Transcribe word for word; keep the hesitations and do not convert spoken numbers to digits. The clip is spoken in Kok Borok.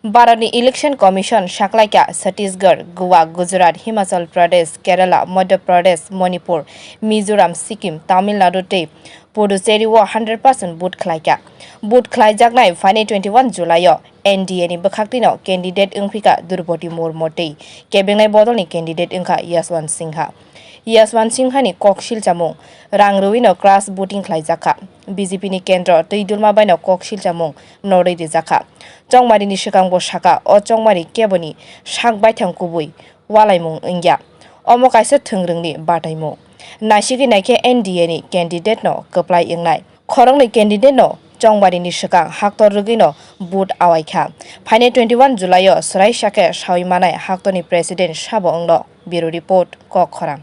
Bharatni Election Commission saklaikha Chhattisgarh, Goa, Gujarat, Himachal Pradesh, Kerala, Madhya Pradesh, Manipur, Mizoram, Sikkim, Tamil Nadu tei Puducherry o hundred percent vote khlaikha. Vote khlaijaknai phainai twenty-one July o N D A ni bwkhaktwino candidate wngphikha Droupadi Murmu tei kebengnai bodolni candidate wngkha Yashwant Sinha. Yashwant Sinha ni kok silchamung rang rwino cross voting khlaijakha. B J P ni kendro twi dulma baino kok silchamung norwi rijakha. Chongmarini swkang bo sakha, o chongmari keboni sak baithang kubui walaimung wngya. Omo kaisa thwngrwngni bataimung. Naisigwi naikhe N D A ni candidate no kwplai wngnai. Khoroknwi candidate no chongmarini swkang haktor rwgwino vote awaikha. Phainai twenty-one July o swraisa khe sawi manai haktorni president sabo wngno. Bureau Report, Kok Khorang.